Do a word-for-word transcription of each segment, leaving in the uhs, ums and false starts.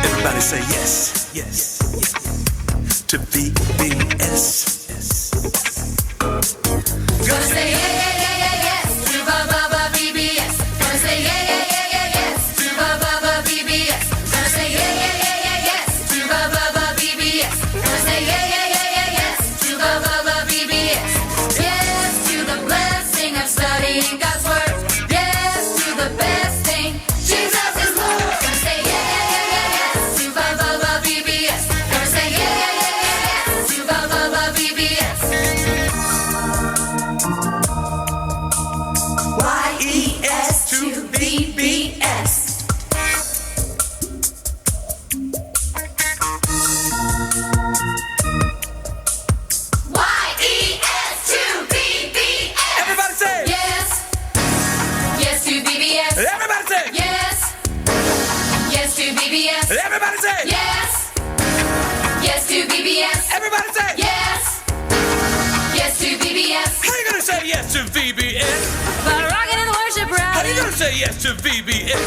Everybody say yes, yes, yes, yes to V B S. Gonna say yeah, yeah, yeah, yeah, yes to ba, ba, ba, V B S. Gonna say yeah, yeah, yeah, yeah, yes to ba, ba, ba, V B S. Gonna say yeah, yeah, yeah, yeah, yes to ba, ba, ba, V B S. Gonna say yeah, yeah, yeah, yeah, yes to ba, ba, ba, V B S. Yes to the blessing of studying God's word. Yes to the best thing. Jesus is Lord. Gonna say yeah, yeah, yeah, yeah, yes to ba, ba, ba, V B S. Gonna say yeah, yeah, yeah, yeah, yes to ba, ba, ba, V B S. Y E S to V B S. Y E S to V B S. Everybody say yes. Yes to V B S. Everybody say yes. Yes to V B S. Everybody say yes. Yes to V B S. Everybody say yes. Yes to V B S. How you gonna say yes to V B S? By rocking in the worship round. How you gonna say yes to V B S?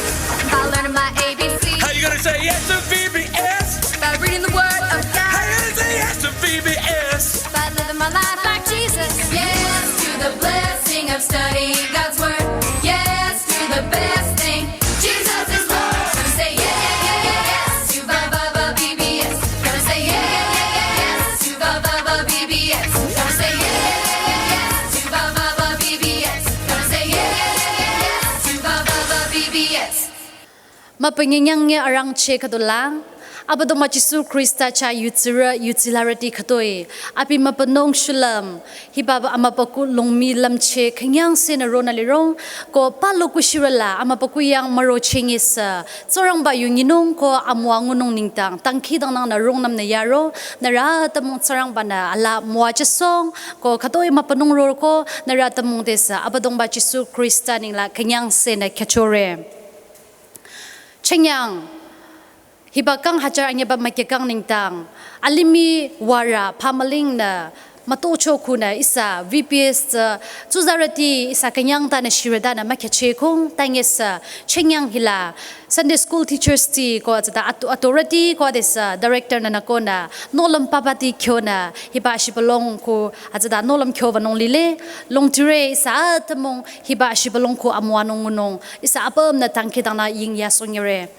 By learning my A B C. How you gonna say yes to V B S? By reading the word of God. How you gonna say yes to V B S? By living my life like Jesus. Yes to the blessing of studying God's word. Yes to the best thing. Jesus is Lord. Gonna say yeah, yeah, yeah, yeah, yes to ba, ba, ba, V B S. Gonna say yeah, yeah, yeah, yeah, yes to ba, ba, ba, V B S. Gonna say yeah, yeah, yeah, yeah, yes to ba, ba, ba, V B S. Gonna say yeah, yeah, yeah, yeah, yes to ba, ba, ba, V B S. Mapanyinyange arangcheh khüdu la, Abüdongba Jisu Khrista chah yutsirü yutsilarüti khütoi, abi mübünung shulüm, hiba amübükuh longmi lümcheh künyangsehnü ronü lirong, ko palu kushirü la amübükuh yang müro chengisü, Tsingrangba yu nyinung ko amüwa ngunung nengdang, dangkhidangnangnü rungnümnü yaro, nührü atümung Tsingrangba-nü alaa müwajüsohng, ko khütoi mübünung roko, nührü atümung tesü, Abüdongba Jisu Khrista nengla künyangsehnü khyüchore. Chünyang, hiba kang hajar anyüba mükyükang nengdang, alimih wara pamalingnü mütocho khunü ihsa V B S tsü tsuzarüti ihsa künyangtanü shirütanü mükhyücheh kung tangesü chünyang hila Sunday school teachers ti ko atsüta atu-, authority ko adesü director nünü konü nohlüm papati khyonü hiba shibülung khu atsüta nohlüm khyowünung lile longtire ihsa atümung hiba shibülung khu amüwanung ngunung ihsa apümnü dangkhidangnang ying yasongyore.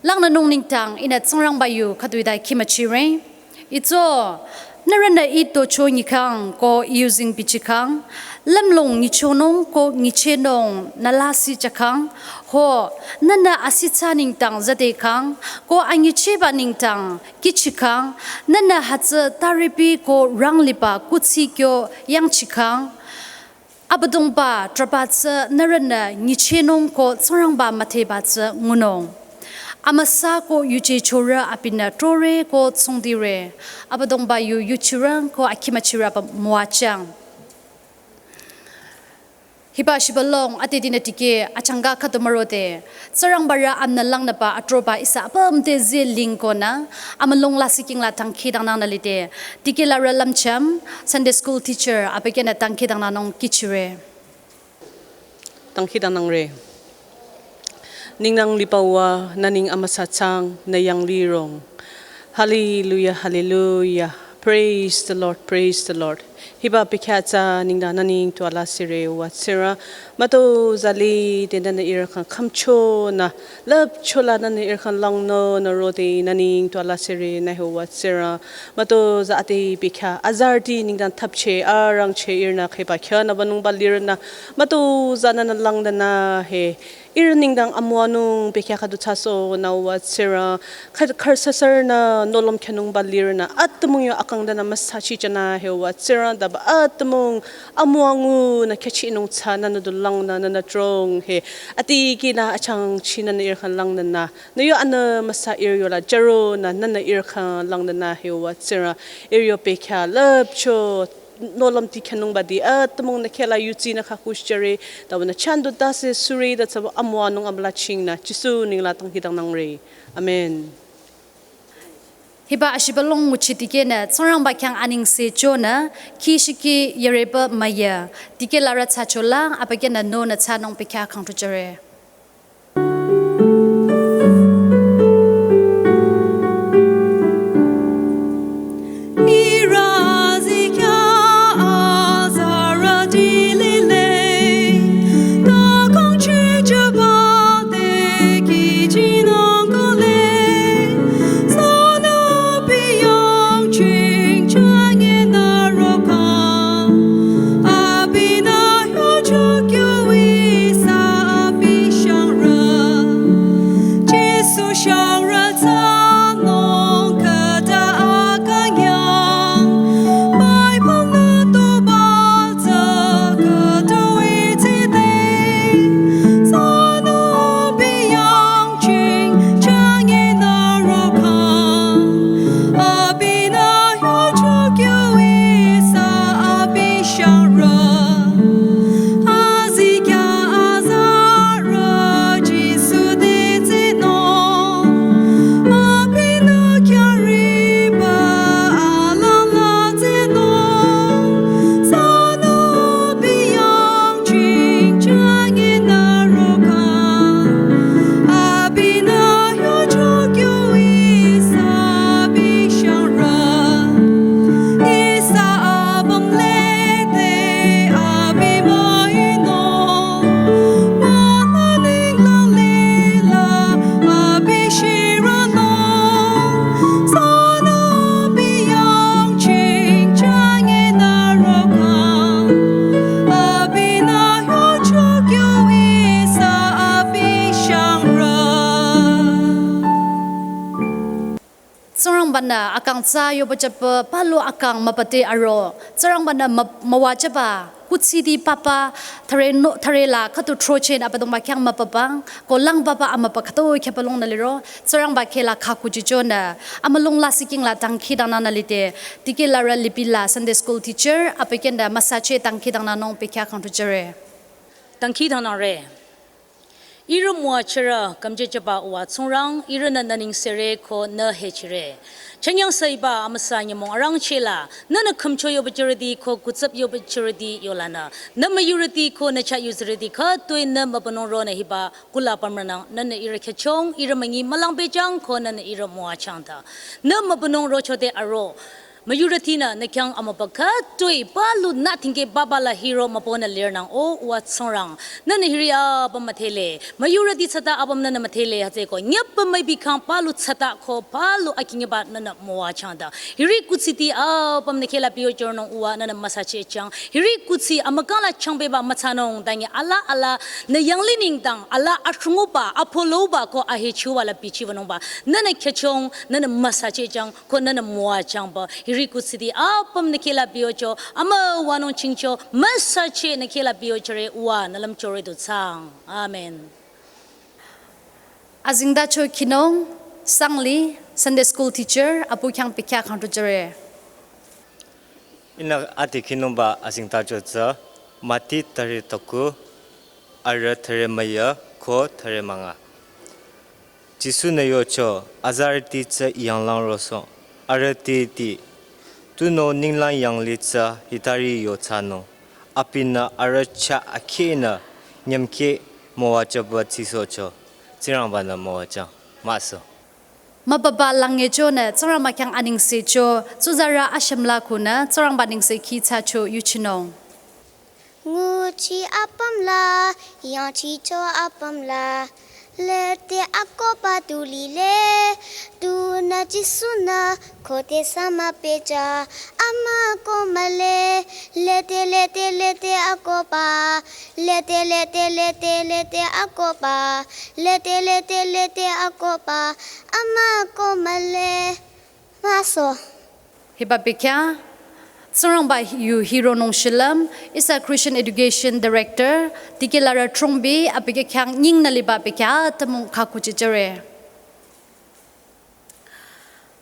Langnünung nengdang ihnü Tsingrangba yu khüdu ita khimüchire. Itso, nührünü ih tocho nyikhang ko ih yuzeng bichikhang, lümlong nyichonung ko nyichehnung nü lasih jükhang, ho, nühnü asithsa nengdang züdekhang ko anyichehba nengdang kihchikhang, nühnü hütsü taripi ko rangliba kuthsi kyo yangchikhang, Abüdongba trahba tsü nührünü nyichehnung ko Tsingrangba müdheba tsü ngunung. Amüsa ko yuje chorü abinü trore ko tsungdire. Abüdongba yu yuchirang ko akhimüchirü ba müwajüng. Hiba shibülung adedinü dikeh achangka khüdu mürode. Tsingrangbarü amnü langnüba atroba ihsa apüm te zeh lingkonü, amülung lasih kingla dangkhidangnangnü lide. Dikehlarü lümchüm, Sunday school teacher, abükyünü dangkhidangnangnung kihchire. Dangkhidangnangre. Ninglang liba Uwa, nü neng amüsa thsang, nü yanglirong. Hallelujah, hallelujah. Praise the Lord, praise the Lord. Hiba bekhyah tsü nengdang nü neng tu alasire Uwa Tsingrang. Mütozah lide nühnü ihrü khyang khümchonü, lüpchola nühnü ihrü khyang langnünü rode nü neng tu alasire nü he Uwa Tsingrang. Mütozah ade bekhyah azarüti nengdang thapcheh arangcheh ihrünü kheba khyünü wünungba lirünü. Mütozah nühnü langnünü he ihrü nengdang amüwanung bekhyah khüdu thsasohnü Uwa Tsingrang. Khar-, kharsasarünü nohlüm khyünungba lirünü. Atümung yo akangdanü müsachijünü he Uwa Tsingrang daba atümung amüwa ngunü khyüchinung thsanü nühnü du langnü nühnü trong he. Adikehnü achangchinü nü ihrü khyang langnünü. Nü yo anü müsa ihrü yola jüronü nühnü ihrü khyang langnünü he Uwa Tsingrang. Ihrü yo bekhyah lüpcho nohlümti khyünungbati atümung nü khehla yudsinü khakushijüre. Daba nü chandu tase sure ta tsüba amüwanung amüla chingnü Jisu nengla dangkhidangnangre. Amen. Hiba ashibülung nguchi dikehnü Tsingrangba khyang anengse chonü kihshiki yüreba müya. Dikehlarü thsachola abükyünü nonü thsanung bekhyah kangtujüre. Tsingrangba-nü akang tsa yoba jüba palu akang müpate aro. Tsingrangba-nü mü-, müwajüba kuthsiti papa thüre no, thüre la khüdu throchen Abüdongba khyang müpapang, ko lang papa amüpa khüdu khyapalong nü liro. Tsingrangba kheh la khaku jichonü amülung la siking la dangkhidangnangnü lide. Dikelarü Lipi la Sunday school teacher, abükyünü müsache dangkhidangnangnung bekhyah kangtujüre. Dangkhidangnangre. Ihrü müwajürü kümjejüba Uwa Tsingrang, ihrünü nü nengsere ko nü hechire. Chünyangsü hiba amüsa nyümong arangcheh la, nünü khümcho yoba jürüti ko kutsap yoba jürüti yolanü, nü müyurüti ko nü chah yuzirüti khütoi nü mübünung ronü hiba kula pümrünang, nünü ihrü khyüchong, ihrü münyi mülang pehjang ko nünü ihrü müwajüng ta. Nü mübünung rochode aro, müyurütinü nü khyang amübü khütoi palu nü thingke baba la hiro mübünü lirnang, O Uwa Tsingrang. Nünü hiri apüm müdhele, müyurüti thsata apüm nünü müdhele hütsüeko nyüpba müipi khyang palu thsata ko palu akinyiba nünü müwajüng ta. Hiri kuthsiti apüm nü kheh la piyo jürünung Uwa nünü müsachehjüng. Hiri kuthsi amükang la changpehba müthsanung dangi ala ala nü yanglih nengdang ala ashunguba, apoloba ko ahechuba la bichibanungba. Nünü khyüchong, nünü müsachehjüng, ko nünü müwajüngba. Hiri kuthsiti apüm nü kheh la piyocho, amüwanung chingcho, müsacheh nü kheh la piyochore Uwa nü lümchore du thsaang. Amen. Azengtacho khinung, Sangli, Sunday school teacher, apu khyang bekhyah kangtujüre. Ihnü ade khinungba azengtacho tsü, Mati thüre tuku, arüh thüre müyü ko thüre münga. Jisu-nü yocho, azarüti tsü I yanglang rosohng, arüh titi, tunüo ninglang yanglih tsü hitari yo thsanung, abinü arüh chah akhehnü nyümkheh müwajüba tsisohcho, Tsingrangba-nü müwajüng, müso. Mübüba lang yechonü Tsingrangba khyang anengsecho, tsuzarü ashümla khunü Tsingrangba nengsekhi thsacho yuchinung. Nguchi apüm la, yangchicho apüm la, lete akohba tu lile, tunü Jisu-nü khode sü müpehjü, amükoh mühle, lete, lete, lete akohba, lete, lete, lete, lete akohba, lete, lete, lete akohba, amükoh mühle. Müso. Hiba bekhyah, Tsingrangba yu hironung shilüm, ihsa Christian Education Director, dikelarü Trongbi, abükyü khyang nyingnü liba bekhyah, atümung khaku jejüre.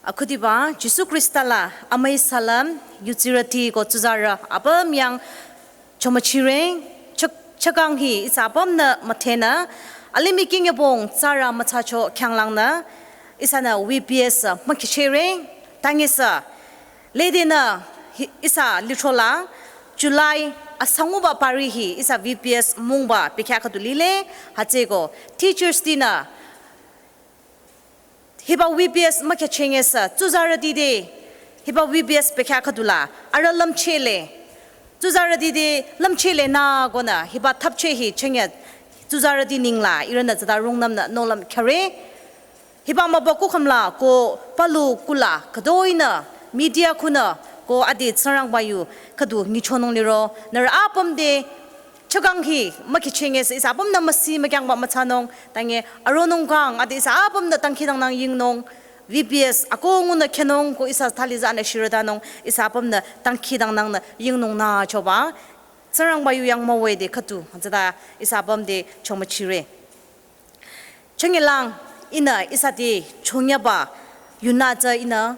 Akhudiba, Jisu Khrista la, amüi salam, yudsirüti ko tsuzarü, apüm yang, chomüchire, chak-, chakang hi ihsa apümnü müdhenü, alimih khingyebong tsarü mütsacho khyanglangnü, ihsanü V B S mükhichehre, tangisü, ledenü hi-, ihsa lithrola, July asanguba pari hi ihsa V B S mungba bekhyah khüdu lile, hütsüeko, teachers dinü, hiba V B S mükhichehnyesü, tsuzarüti te, hiba V B S bekhyah khüdula, arüh lümchehle. Tsuzarüti te lümchehle nü konü, hiba thapcheh hi chünye, tsuzarüti nengla, ihrünü tsüta rungnümnü nohlüm khyare. Hiba mübü kukhümla, ko palu kula, khütoinü, media khunü, ko ade Tsingrangba yu, khüdu nyichonung liro, nührü apüm te, Chakang hi, mükichinge sü ihsa apümnü müsi mükyangba mütsanung, tange aronung kang, ade ihsa apümnü dangkhidangnang yingnung, V B S, ako ngunü khenung, ko ihsa thali zanü shirodanung, ihsa apümnü dangkhidangnangnü yingnung nü choba. Tsingrangba yu yang müwüde khüdu, zada ihsa apüm te chomüchire. Chengelang, ihnü ihsa te chongyaba, yunü tsü ihnü,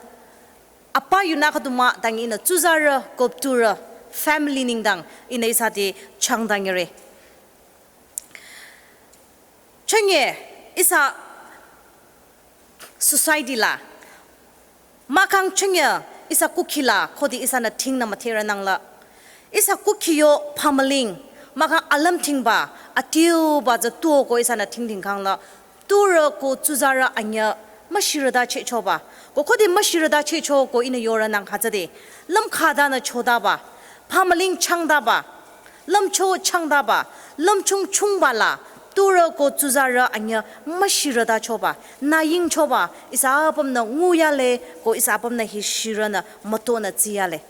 apa yunü khüdu mah, tange ihnü tsuzarü, ko turü, family nengdang, ihnü ihsa te changdangere. Chenge ihsa society la, mahkhang chenge ihsa kukhi la, khode ihsanü thingnü müdherenang la. Ihsa kukhi yo phamüling, mahkhang alümthingba, adiuba tsü tuo ko ihsanü thingthing khang la. Turü ko tsuzarü anyüh müshirüdachehchoba. Ko khode müshirüdachehcho ko ihnü yorenang hütsüde. Lümkhadanü chodaba. Phamüling changdaba. Lümcho changdaba. Lümchung chungba la. Turü ko tsuzarü anyüh müshirüdachoba. Nü yingchoba. Ihsa apümnü nguyale ko ihsa apümnü hi shirünü mütonü tsiyale.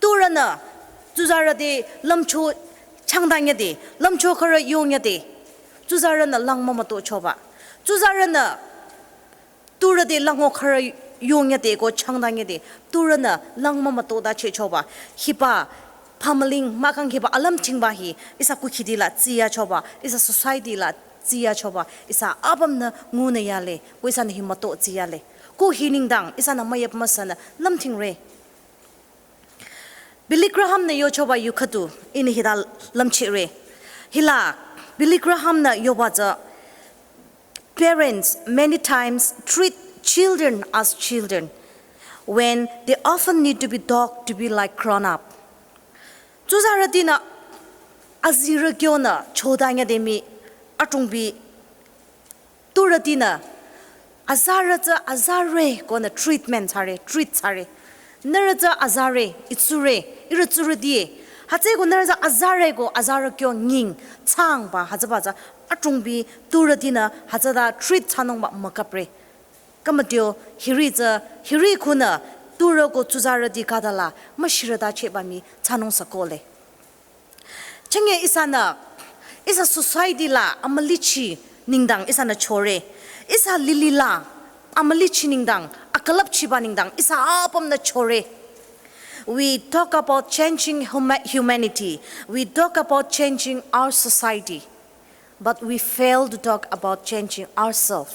Turünü, tsuzarü te lümcho changdanyüde, lümcho khürü yonyüde, tsuzarünü lang mümütochoba. Tsuzarünü, turü te lango khürü yonyüde ko changdanyüde, turünü lang mümütodachehchoba. Hiba, phamüling mahkhang hiba alümthingba hi, ihsa kukhidi la tsiyachoba, ihsa society la tsiyachoba, ihsa apümnü ngunü yale, ko ihsanü hi müto tsiyale. Ko hi nengdang, ihsanü müyüp müsanü lümthingre. Billy Graham-nü yochoba yu khüdu, ihnü hita lümchire. Hila, Billy Graham-nü yoba tsü, parents many times treat children as children when they often need to be taught to be like grown up. Tsuzarütinü azirü kyonü chodanyüde mii atrungbi turütinü, azarü tsü azarü konü treatment thsare, treat thsare. Nührü tsü azarü, itsure, ihrü tsurüti. Hütsüeko nührü tsü azarü ko azarü kyo nying, changba, hütsüba tsü atrungbi turütinü, hütsüta treat thsanungba mükapre. Khümütio, hiri tsü, hiri khunü, turü ko tsuzarüti khütala, müshirüdachehba mii thsanung sü kohle. Chenge ihsanü, ihsa society la amülichi nengdang ihsanü chore. Ihsa lili la amülichi nengdang, akülüpchiba nengdang, ihsa apümnü chore. We talk about changing huma- humanity. We talk about changing our society. But we fail to talk about changing ourselves.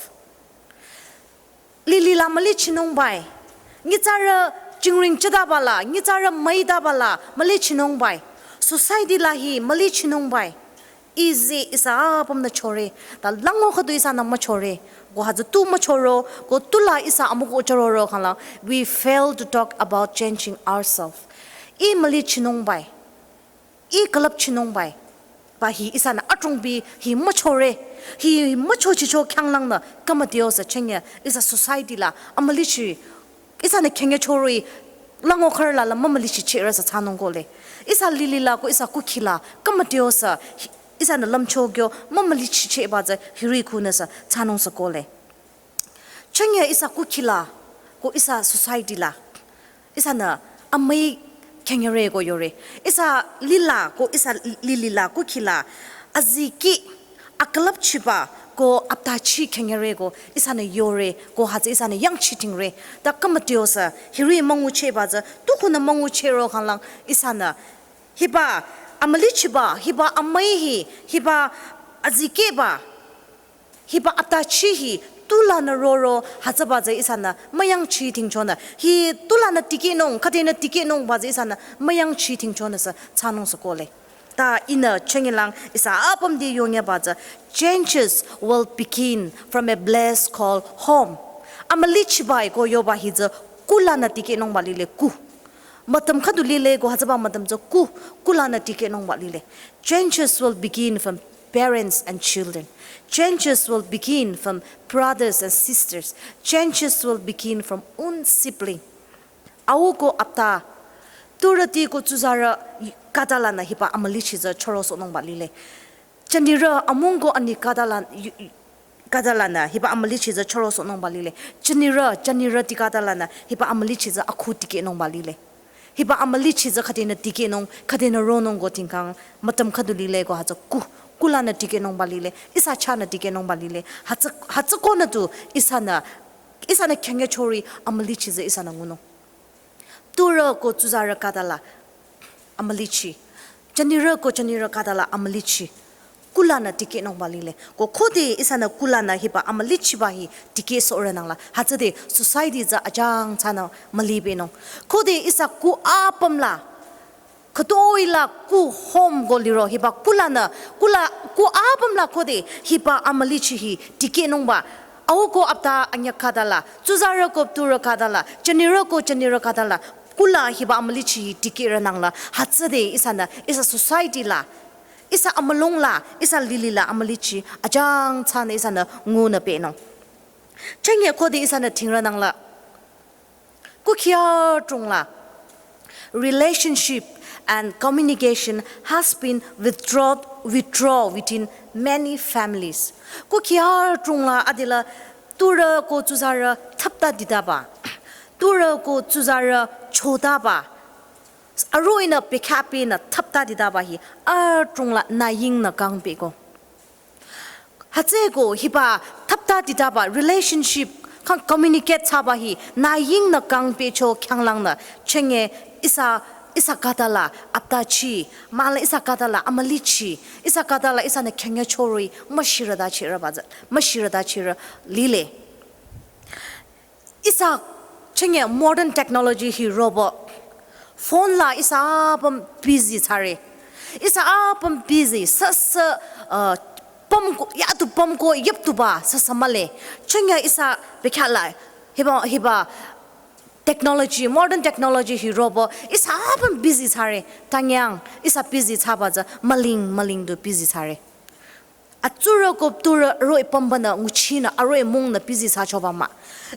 Lili la mülichinungbai. Nyitsarü jingring chedaba la, nyitsarü müidaba la mülichinungbai. Society la hi mülichinungbai. Izi ihsa apümnü chore. Ta lango khüdu ihsanü müchore. Ko hütsü tu müchoro, ko tula ihsa amüko chororo khangla. We fail to talk about changing ourselves. Ih mülichinungbai. Ih külüpchinungbai. Ba hi ihsanü atrungbi hi müchore. Hi müchochicho khyanglangnü khümütio sü chenge ihsa society la amülichi ihsanü khenge choroi lango khürü la la mümülichichehrü sü thsanung kohle. Ihsa lili la ko ihsa kukhi la khümütio sü hi- ihsanü lümcho kyo mümülichichehba tsü hiri khunü sü thsanung sü kohle. Chenge ihsa kukhi la, ko ihsa society la, ihsanü amüi khengere ko yore. Ihsa lila ko ihsa lilila kukhi la, azikeh, akülüpchiba ko aptachi khengere ko ihsanü yore, ko hütsü ihsanü yangchitingre. Ta khümütio sü, hiri münguchehba tsü, tu khunü münguchehro khanglang ihsanü hiba amülichiba, hiba amüi hi, hiba azikehba, hiba aptachi hi tulanü roro hütsüba tsü ihsanü müyangchitingchonü. Hi tulanü tikehnung, khüdenü tikehnungba tsü ihsanü müyangchitingchonü sü thsanung sü kohle. Ta ihnü chengilang ihsa apüm te yongyaba tsü, changes will begin from a place called home. Amülichiba ko yoba hi tsü kulanü tikehnungba lile ku. Mütüm khüdu lile ko hütsüba mütüm tsü ku, kulanü tikehnungba lile. Changes will begin from parents and children. Changes will begin from brothers and sisters. Changes will begin from own sibling. Au ko apta, turüti ko tsuzarü khütalanü hiba amülichi tsü chürosohnungba lile. Jünirü amung ko ani khütalan- yu- yu- khütalanü hiba amülichi tsü chürosohnungba lile. Jünirü, jünirüti khütalanü hiba amülichi tsü akhu tikehnungba lile. Hiba amülichi tsü khüdenü dikehnung, khüdenü ronung ko tingkang, mütam khüdu lile ko hütsü ku, kulanü dikehnungba lile, ihsa chahnü dikehnungba lile, hütsü, hütsükonü tu ihsanü, ihsanü khyangya chori amülichi tsü ihsanü ngunung. Turü ko tsuzarü khatala amülichi. Jünirü ko jünirü khatala amülichi. Kulanü dikehnungba lile. Ko khode ihsanü kulanü hiba amülichiba hi dikehsohrünangla. Hütsüde society tsü ajang thsanü mülibenung. Khode ihsa ku apümla. Khütoi la ku home ko liro hiba kulanü, kula ku apümla khode hiba amülichi hi dikehnungba. Au ko apta anyü khatala, tsuzarü ko turü khatala, jünirü ko jünirü khatala, kula hiba amülichi hi dikehrünangla. Hütsüde ihsanü, ihsa society la, ihsa amülung la, ihsa lili la amülichi, ajang thsanü ihsanü ngunü penung. Chenge khode ihsanü thingrünangla. Kukhi adrong la relationship and communication has been withdrawn, withdrawn within many families. Kukhi adrong la adila turü ko tsuzarü thapta ditaba. Turü ko tsuzarü chotaba. Aroinü pekhapenü thapta ditaba hi adrong la nayingnü kangpeko. Hütsüko hiba thapta ditaba relationship kang communicate thsaba hi nayingnü kangpecho khyanglangnü chenge ihsa, ihsa khatala aptachi, mahla ihsa khatala amülichi, ihsa khatala ihsanü khyangya chori müshirüdachirüba tsü, müshirüdachirü lile. Ihsa chenge modern technology hi robo. Phone la ihsa apüm busy thsare. Ihsa apüm busy. Sasa, uh, pümko, yatu pümko, yap tuba, sasa mühle. Chenge ihsa bekhala. Hiba, hiba technology, modern technology hi robo. Ihsa apüm busy thsare. Tangyang, ihsa busy thsaba tsü, müling, müling du busy thsare. Atsurü ko turü arüh pümbanü nguchinü arüh mungnü busy thsachoba mah.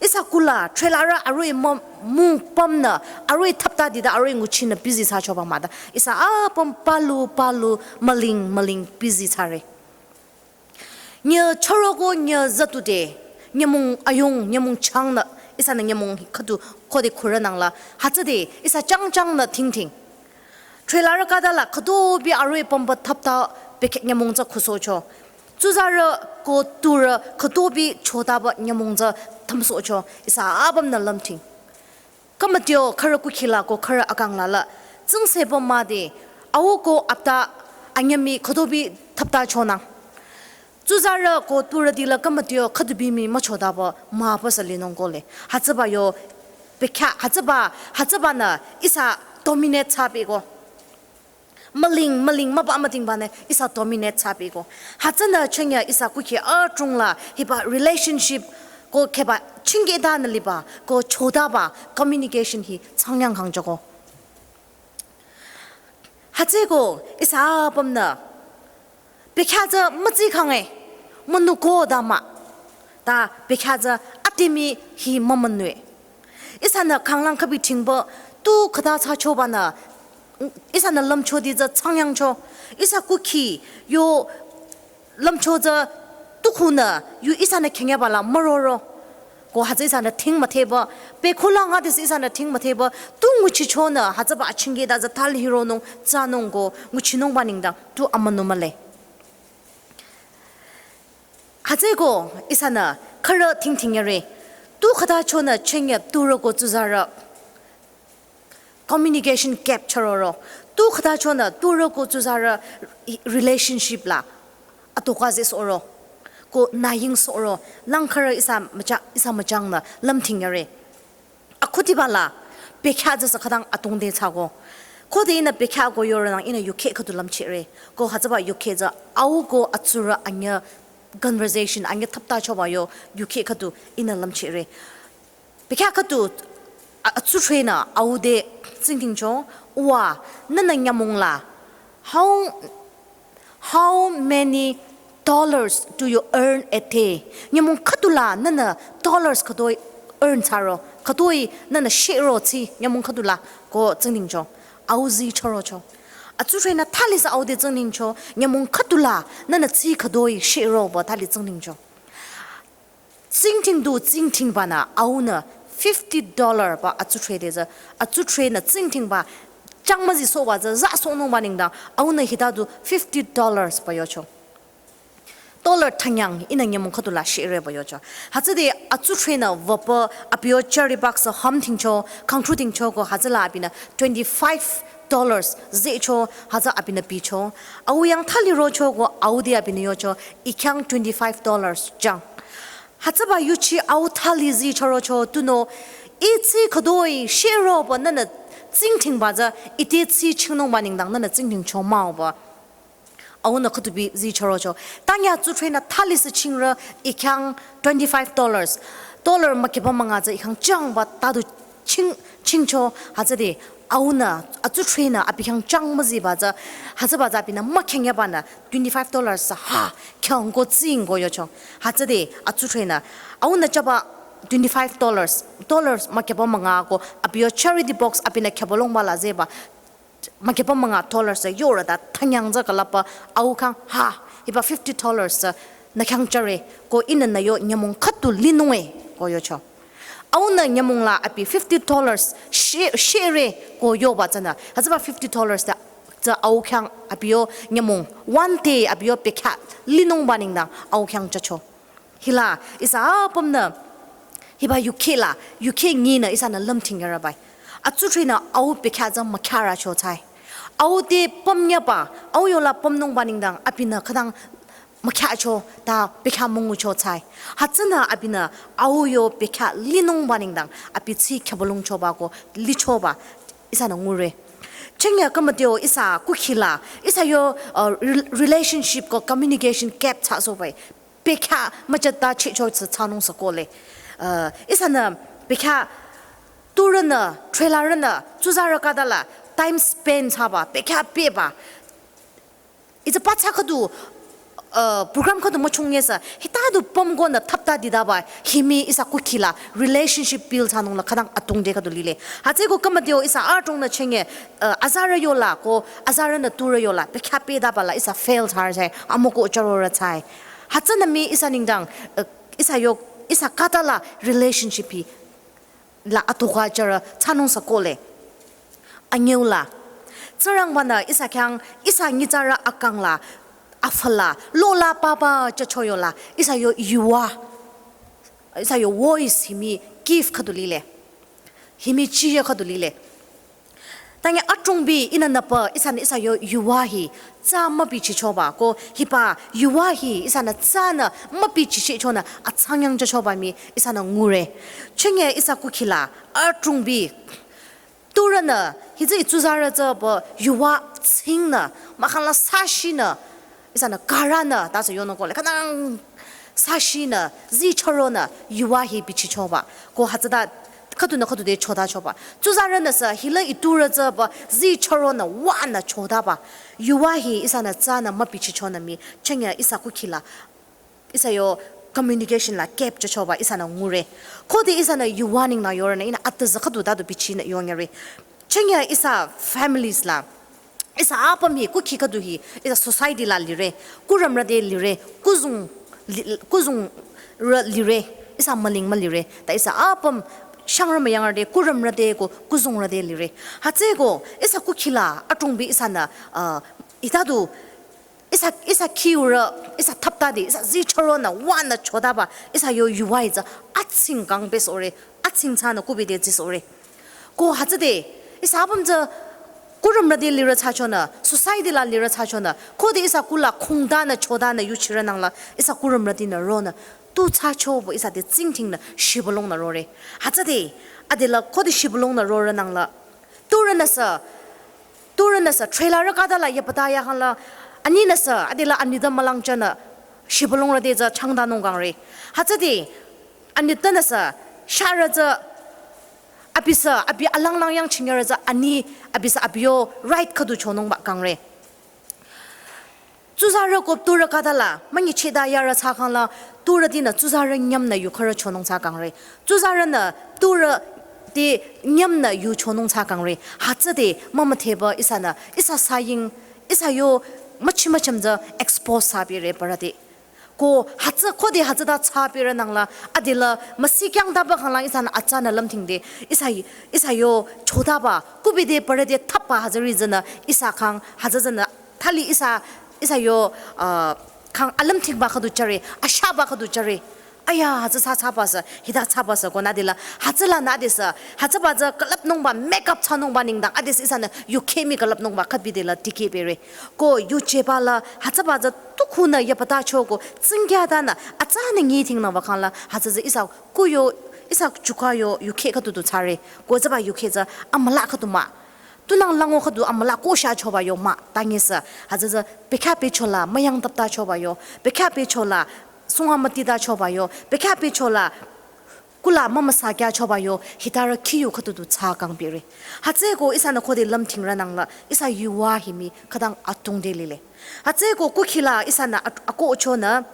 Ihsa kula, trailer arüh mung, mung pümnü arüh thapta dida arüh nguchinü busy thsachoba mah da. Ihsa apüm palu, palu, müling, müling busy thsare. Nye choroko nye zatude, nyümong ayung, nyümong changnü, ihsanü nyümong khüdu khode khürünangla, hütsüde, ihsa changchangnü tingting. Trailer khatala khütobi arüh pümba thapta pekhe nyümong tsü khusohcho. Tsuzarü ko turü khütobi chotaba nyümong tsü thümsohcho. Ihsa apümnü lümting. Khümütio khürü kukhila ko khürü akangla la. Tsingse pü mah de. Au ko apta anyümi khütobi thapta chonang. Tsuzarü ko turüti la khümütio khüdubi mii müchotaba mah pü sü linung kole. Hütsüba yo pekha, hütsüba, hütsübanü ihsa dominate thsapeko. Müling, müling, müba mütingbanü ihsa dominate thsapeko. Hütsünü chenge ihsa kukhi adrong la hiba relationship ko kheba chingkedanü liba ko chotaba communication hi changyang khangjoko. Hütsüko ihsa apümnü pekha tsü mütsi khange, münuko da mah. Ta pekha tsü atimi hi mümünue. Ihsanü khanglang khübi tingba tu khüta thsachobanü, ihsanü lümchoti tsü changyangcho. Ihsa kukhi yo lümcho tsü tukhunü yu ihsanü khengyaba la müroro. Ko hütsü ihsanü ting mütheba, pekhola nga desi ihsanü ting mütheba, tu nguchichonü hütsüba achingkeda tsü thali hironung, thsanung ko nguchinungba nengdang, tu amünu mühle. Hütsüko ihsanü khürü tingting yare, tu khüta chonü chenge turü ko tsuzarü communication gap chüroro. Tu khüta chonü turü ko tsuzarü relationship la atoka zehsohro. Ko nayingsohro. Lang khürü ihsa mücha-, ihsa müchangnü lümting yare. Akhudiba la pekha tsü sü khütang atongde thsako. Khode ihnü pekha ko yorünang ihnü yukhe khüdu lümchire. Ko hütsüba yukhe tsü au ko atsurü anyü conversation anyü thapta choba yo yukhe khüdu ihnü lümchire. Pekha khüdu a-, atsutrenü au te tsingdhingcho, wa, nühnü nyümong la, how, how many dollars do you earn a day? Nyümong khüdula nühnü dollars khütoi earn thsaro, khütoi nühnü shiro tsü nyümong khüdula ko tsingdhingcho, au zi chürocho. Atsutrenü thalisü au te tsingdhingcho, nyümong khüdula nühnü tsü khütoi shiroba thali tsingdhingcho. Tsingdhing du tsingdhingbanü aunü fifty dollar ba atsudhre de tsü, atsudhrenü tsingdhingba, changmüzi sohba tsü, za sohnungba nengdang, aunü hita du fifty dollars ba yocho. Dollar thanyang ihnü nyümong khüdu la shire ba yocho. Hütsüde atsudhrenü wüpü abi yo charity box hümdhingcho, kangthrudhingcho ko hütsüla abinü twenty-five dollars zehcho, hütsü abinü bicho. Au yang thali rocho ko au de abinü yocho, I khyang twenty-five dollars jang. Hütsüba yuchi au thali zi chürocho tunüo, I tsi khüdoi shiro ba nünü tsingdhingba tsü, I te tsi chingnungba nengdang nünü tsingdhingcho mah-o ba. Aunü khüdubi zi chürocho. Tanya atsudhrenü thali sü chingre I khyang twenty-five dollars. Dollar mükeba münga tsü I khyang changba ta du ching, chingcho hütsüde. Aunü atsudhrenü abi khyang changmüziba tsü, hütsüba tsü abinü mükhenyabanü twenty-five dollars tsü ha, khyang ko tsing ko yocho. Hütsüde atsudhrenü. Aunü chaba twenty-five dollars, dollars mükeba münga ko abi yo charity box abinü khebalongba la zehba mükeba münga dollars tsü yore ta thanyang tsü külüpba au khyang ha, hiba fifty dollars tsü nü khyang chare ko ihnü nü yo nyümong khüdu linung-e ko yocho. Aunü nyümong la abi fifty dollars shi, shire ko yoba tsünü. Hütsüba fifty dollars ta, tsü au khyang abi yo nyümong one day abi yo bekhyah linungba nengdang au khyang chacho. Hila, ihsa apümnü, hiba yukheh la, yukheh nyinü ihsanü lümdhing yarabai. Atsudhrenü au bekhyah tsü mükhyaracho tsai. Au te pümyaba, au yola pümnungba nengdang abinü khütang mükhyahcho ta bekhyah müngucho tsai. Hütsünü abinü au yo bekhyah linungba nengdang abi tsi khebalongchoba ko lichoba ihsanü ngure. Chengya kamateo ihsa kukhi la, ihsa yo, uh, rel-, relationship ko communication gap thsasohbai. Bekhyah müchata chicho tsü thsanung sü kohle. Uh, ihsanü bekhyah turünü, trailer rünü, tsuzarü khüta la time spend thsaba, bekhyah peba. Itsü pathsa khüdu, uh, program khüdu müchungyesü, hita du pümkonü thapta didaba, himi ihsa kukhi la relationship build thsanung la khütang atungde khüdu lile. Hütsüeko kamateo ihsa adrongnü chengye, uh, azarü yola ko, azarünü turü yola, bekhyah pedaba la ihsa fail thsare tsai, amoko charore tsai. Hütsünü mii ihsa nengdang, uh, ihsa yo, ihsa khüta la relationship hi la atoka chara thsanung sü kohle. Anyüu la. Tsingrangbanü ihsa khyang, ihsa nyitsarü akang la, afü la, lo la papa chacho yola, ihsa yo yuva. Ihsa yo voice himi gift khüdu lile. Himi chiye khüdu lile. Tanya adrongbi ihnü nüpü ihsanü ihsa yo yuva hi tsa mübichichoba ko hiba yuva hi ihsanü tsanü mübichichehchonü atsang yang chachoba mii ihsanü ngure. Chengye ihsa kukhi la adrongbi turünü hitsü i tsuzarü tsü pü yuva tsingnü mahkhang la sashinü ihsanü karanü ta sü yonung kohle. Khütang sashinü, zi chüronü, yuva hi bichichoba. Ko hütsüta, khüdunü khüdu te chotachoba. Tsuzarünü sü, hila i turü tsü pü, zi chüronü, wanü chotaba. Yuva hi ihsanü tsanü mübichichonü mii, chengya ihsa kukhi la, ihsa yo communication la gap chachoba, ihsanü ngure. Khode ihsanü yuva nengla yoronü, ihnü atüzü khüdu ta du bichinü yonyare. Chengya ihsa families la, ihsa apüm hi, kukhi khüdu hi, ihsa society la lire, kurümrü te lire, kuzung, li-, kuzungrü lire, ihsa müling mülire, ta ihsa apüm shangrü müyangrü te, kurümrü te ko, kuzungrü te lire. Hütsüeko, ihsa kukhi la, adrongbi ihsanü, uh, hita du, ihsa, ihsa khiurü, ihsa thapta de, ihsa zi chüronü, wanü chotaba, ihsa yo yuva hi tsü, atsing kang pesore, atsing tsanü kubi de zisore. Ko hütsüde, ihsa apüm tsü kurümrü te lirü thsachonü, society la lirü thsachonü, khode ihsa kula khungdanü chodanü yuchirü nangla, ihsa kurümrü tenü ronü, tu thsacho pü ihsa te tsingdhingnü shibülungnü rore. Hütsüde, adela khode shibülungnü rore nangla, turünü sü, turünü sü, trailer rü khüta la yapüta ya khangla, aninü sü, adela anita mülang chanü, shibülungrü te tsü changdanung kangre. Hütsüde, anitpünü sü, sharü tsü, abi sü, abi alanglang yang chingyarü tsü, ani, abi sü, abi yo right khüdu chonungba kangre. Tsuzarü ko turü khüta la, münyichehta yarü thsakhangla, turü tenü tsuzarü nyümnü yu khürü chonung thsa kangre. Tsuzarünü turü te nyümnü yu chonung thsa kangre. Hütsüde, mümüdheba ihsanü, ihsa saying, ihsa yo müchi müchüm tsü expose thsabire parü te. Ko hütsü khode hütsüta thsapirü nangla, adila müsikyangtaba khanglang ihsanü atsanü lümthingde, ihsa, ihsa yo chodaba, kubide parade thapba hütsüri tsünü, ihsa khang hütsü tsünü, thali ihsa, ihsa yo, uh, khang alümthingba khüdu jüre, ashaba khüdu jüre. Aya, hütsü thsa thsabasü, hita thsabasü ko nü dila, hütsüla nü adesü, hütsüba tsü külüpnungba, makeup thsanungba nengdang, adesü ihsanü yukheh mii külüpnungba, khübidela dikehpire. Ko yujeba la, hütsüba tsü tukhunü yapata choko, tsingkyatanü, atsanü nyithingnüba khangla, hütsü tsü ihsa kuyo, ihsa chuka yo, yukheh khüdu du thsare, ko tsüba yukheh tsü amüla khüdu mah. Tunang lango khüdu amüla kosha choba yo mah, tanyisü, hütsü tsü bekhyah bechola, müyangtapta choba yo, bekhyah bechola, sunga mütita choba yo, bekhyah bechola, kula mümüsakya choba yo, hitarü khiyu khüdu du thsa kangpire. Hütsüeko ihsanü khode lümthingrü nangla, ihsa yuva hi mii khütang atungde lile. Hütsüeko kukhila ihsanü at-, akohchonü,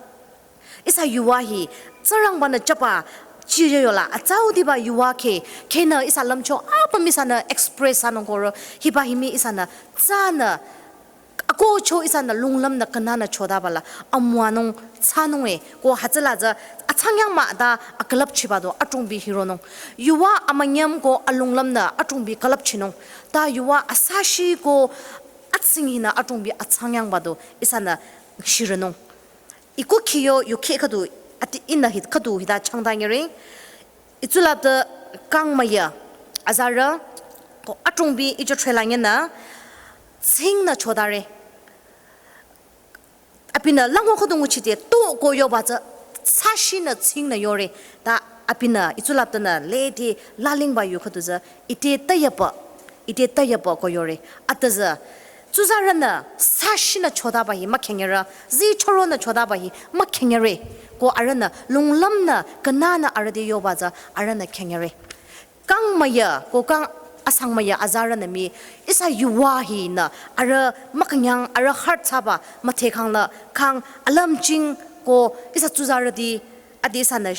ihsa yuva hi, Tsingrangbanü jüba, chiye yola, atsaudiba yuva kheh, khehnü ihsa lümcho, apüm ihsanü express thsanung koro, hiba hi mii ihsanü, tsünü, akohcho ihsanü lunglümnü künyangnü chodaba la, amüwanung thsanung e, ko hütsüla tsü, atsangyang mah ta, akülüpchiba du, atungbi hironung. Yuva amünyüm ko alunglümnü, atungbi külüpchinung. Ta yuva asashi ko atsing hinü, atungbi atsangyangba du, ihsanü shironung. Iko khiyo yukheh khüdu ati inü hit khüdu hita changta nyire. Itsulapta kangmüya azarü ko atungbi ijo threlangenü tsingnü chodare. Abinü lango khüdu nguchide to ko yoba tsü sashinü tsingnü yore. Ta abinü itsulaptanü lede lalingba yu khüdu tsü ite tayaba, ite tayaba ko yore. Atüzü, tsuzarünü sashinü chodaba hi mükhenyere, zi choronü chodaba hi mükhenyere. Ko arühnü lunglümnü künyangnü arüh te yoba tsü arühnü khenyere. Kangmüya, ko kang asangmüya azarünü mii, ihsa yuva hinü, arüh mükünyang, arüh heart thsaba, müdhekhangla, kang alümching, ko ihsa tsuzarüti, adi ihsanü,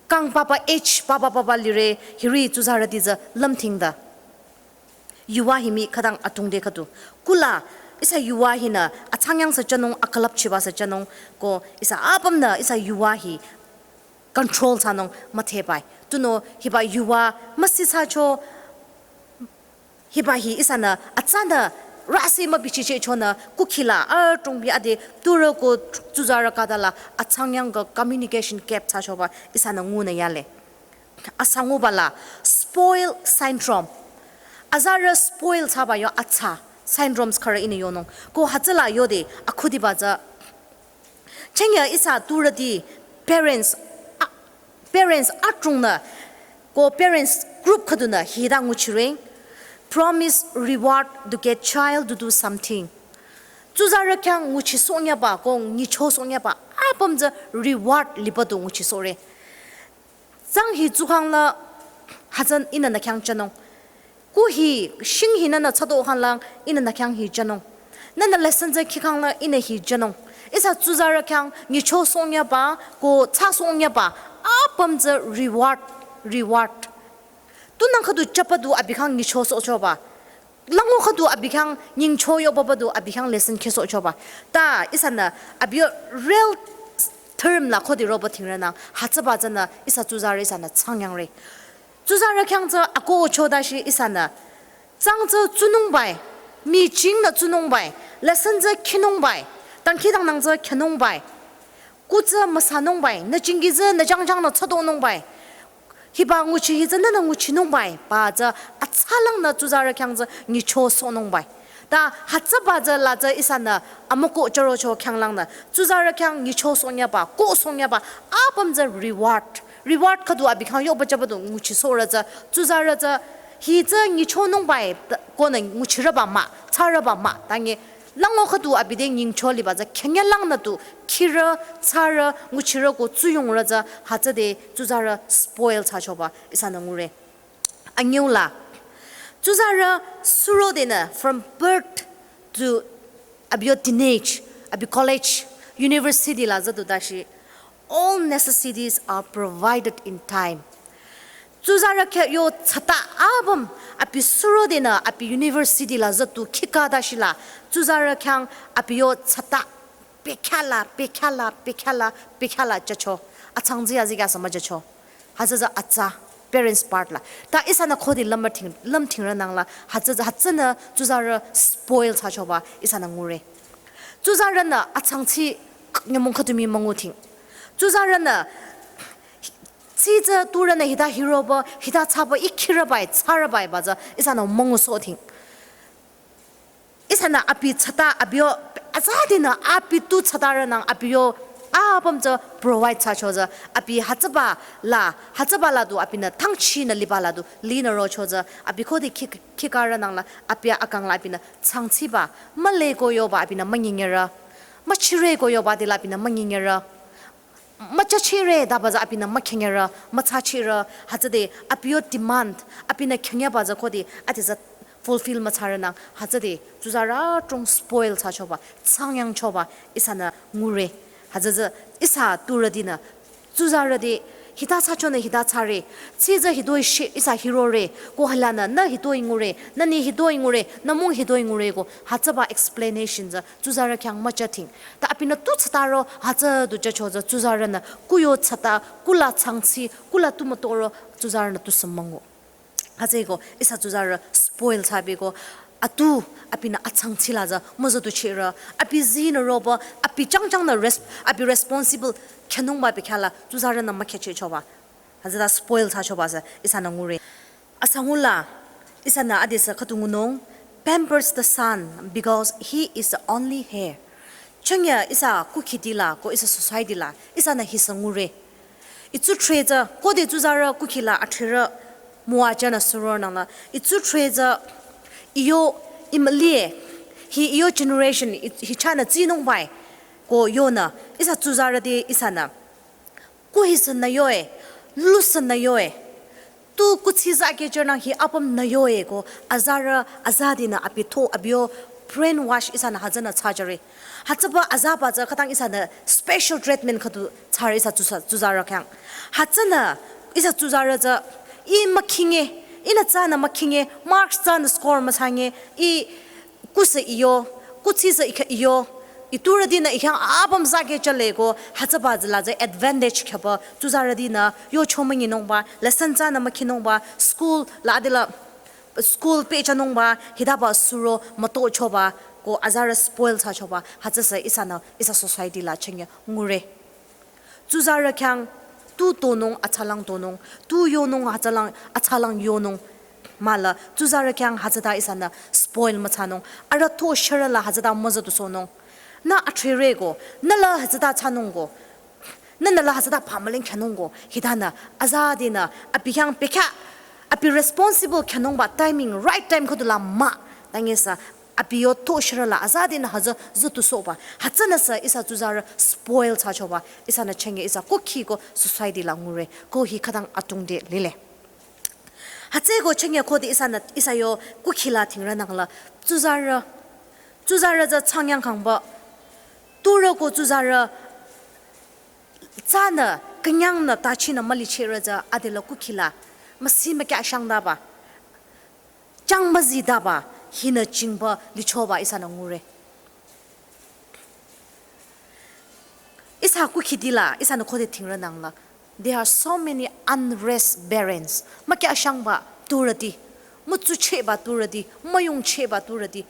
kang papa age, papa papa lire, hiri tsuzarüti tsü lümthingda. Yuva hi mii khütang atungde khüdu. Kula, ihsa yuva hinü, atsangyangsü jünung, akülüpchibasü jünung, ko ihsa apümnü, ihsa yuva hi control thsanung müdhebai. Tunüo hiba yuva müsithsacho, hiba hi ihsanü atsanü rasi mübichichehchonü kukhila atungbi ade turü ko tsuzarü khütala atsangyang ko communication gap thsachoba ihsanü ngunü yale. Asangubala spoil syndrome. Azarü spoil thsaba yo atsa syndromes khürü ihnü yonung. Ko hütsüla yode akhudiba tsü chengya ihsa turüti parents, a-, parents atungnü, ko parents group khüdunü hita nguchire, promise reward to get child to do something. Tsuzarü khyang nguchisohnyaba, ko nyichosohnyaba, apüm tsü reward liba du nguchisohre. Tsang hi tsukhangla hütsü ihnü nü khyang jünung. Ku hi, shing hi nünü thsado khanglang ihnü nü khyang hi jünung. Nünü lesson tsü khikhangla ihnü hi jünung. Ihsa tsuzarü khyang nyichosohnyaba, ko thsasohnyaba, apüm tsü reward, reward. Tunang khüdu jüba du abi khyang nyichosohchoba. Lango khüdu abi khyang nyingcho yoba ba du abi khyang lesson khisohchoba. Ta ihsanü abi yo real term la khode roba thingrenang hütsüba tsünü ihsa tsuzarü ihsanü tsangyangre. Tsuzarü khyang tsü akohcho dashi ihsanü. Tsang tsü tsunungbai, michingnü tsunungbai, lesson tsü khinungbai, dangkhidangnang tsü khinungbai. Ku tsü müsanungbai, nü jingki tsü nü jangjangnü thsadonungbai. Hiba nguchi hi tsü nünü nguchinungbai, ba tsü atsalangnü tsuzarü khyang tsü nyichosohnungbai. Ta hütsüba tsü la tsü ihsanü amükoh jürocho khyanglangnü tsuzarü khyang nyichosohnyaba, kohsohnyaba, apüm tsü reward. Reward khüdu abi khyang yoba jüba du nguchisohrü tsü, tsuzarü tsü, hi tsü nyichonungbai, ta, konü nguchirüba mah, thsarüba mah, tangi lango khüdu abi te nyingcho liba tsü khenyelangnü du khirü, thsarü, nguchirü ko tsuyongrü tsü hütsüde tsuzarü spoil thsachoba ihsanü ngure. Anyüla. Tsuzarü surodenü from birth to abi yo teenage, abi college, university la züdu dashi all necessities are provided in time. Tsuzarü khyang yo tsata apüm abi surodenü abi university la züdu khikha dashila tsuzarü khyang abi yo tsata Pekhala, pekhala, pekhala, pekhala jücho. Atsangzi azi kya sama jücho. Hütsü tsü atsa, parents part la. Ta ihsanü khode lümthing, lümthingrü nangla, hütsü tsü, hütsünü tsuzarü spoil thsachoba, ihsanü ngure. Tsuzarünü atsangzi nyümong khüdu mii münguthing. Tsuzarünü tsitsa turünü hita hiroba, hita thsaba, ikhirübai, thsarübaiba tsü, ihsanü müngusohthing. Ihsanü abi thsata, abi yo, azadinü abi tu thsatarü nang abi yo, apüm tsü provide thsacho tsü, abi hütsüba la, hütsüba la du abinü thangchinü liba la du, linü rocho tsü, abi khode khi, khikarü nangla, abi akang la abinü thsangziba, müle ko yoba abinü müngingerü, müchire ko yoba dila abinü müngingerü. Müchachire taba tsü abinü mükhengerü, müthsachire, hütsüde abi yo demand, abinü khenyeba tsü khode, ade tsü fulfill müthsarü nang, hütsüde, tsuzarü adrong spoil thsachoba, tsangyangchoba, ihsanü ngure, hütsü tsü, ihsa turütinü, tsuzarüti, hita thsachonü hita thsare, tsitsa hitoi shi, ihsa hirore, ko hülanü, nü hitoi ngure, nü ni hitoi ngure, nü mung hitoi ngure ko, hütsüba explanation tsü, tsuzarü khyang müjüthing. Ta abinü tu thsataro hütsü du jücho tsü tsuzarünü kuyo thsata, kula tsangzi, kula tu mütoro tsuzarünü tusü müngu. Hütsüeko ihsa tsuzarü spoil thsabiko atu abinü atsangzi la tsü müzüduchirü. Abi zinü roba, abi changchangnü res-, abi responsible khenungba bekhala tsuzarünü mükhechichoba. Hütsüta spoil thsachoba tsü ihsanü ngure. Asangula, ihsanü adesü khüdu ngunung, pampers the son because he is the only heir. Changya ihsa kukhiti la, ko ihsa society la, ihsanü hisü ngure. Itsu thre tsü, khode tsuzarü kukhi la athrerü müwajünü suro nangla. Itsu thre tsü, iyo, imlie, hi iyo generation, i-, hi chahnü tsinungbai, ko yonü, ihsa tsuzarüti ihsanü. Kuhi sünü yoe, lu sünü yoe. Tu kuthsi tsü kehchonang hi apüm nü yoe ko, azarü, azadinü abi tho, abi yo brainwash ihsanü hütsünü thsajüre. Hütsüba azaba tsü khütang ihsanü special treatment khüdu thsare ihsa tsusa, tsuzarü khyang. Hütsünü ihsa tsuzarü tsü, i mükhinge, ihnü tsünü mükhinge, marks tsünü score müthsange, i kusü iyo, kuthsi sü ikha iyo, iturütinü ikhang apüm tsü kehchale ko, hütsüba tsü la tsü advantage khaba, tsuzarütinü, yo chomünginungba, lesson tsünü mükhinungba, school la adila, school pehjünungba, hitaba suro mütochoba, ko azarü spoil thsachoba, hütsüsü ihsanü, ihsa society la changya ngure. Tsuzarü khyang tu tonung atsalang tonung, tu yonung atsalang, atsalang yonung. Mahla, tsuzarü khyang hütsüta ihsanü spoil müthsanung, arüh tho shürüla hütsüta müzüdusohnung. Nü athrerü ko, nü la hütsüta thsanung ko, nü nü la hütsüta pamaling khenung ko, hitanü, azadinü, abi khyang pekha, abi responsible khenungba timing, right time khüdula mah, tangesü, abi yo tho shürüla azadinü hütsü züdusohba. Hütsünüsü ihsa tsuzarü spoil thsachoba. Ihsanü changya ihsa kukhi ko society la ngure. Ko hi khütang atungde lile. Hütsüeko changya khode ihsanü ihsa yo kukhi la thingrü nangla. Tsuzarü. Tsuzarü tsü changyang khangba. Turü ko tsuzarü. Tsünü, künyangnü, tachinü mülichirü tsü adela kukhi la. Müsi mükyashangdaba. Chang müzidaba, hinü chingba, lichoba ihsanü ngure. Ihsa kukhiti la, ihsanü khode thingrü nangla. There are so many unrest parents. Mükyashangba turüti, mütsuchehba turüti, müyungchehba turüti.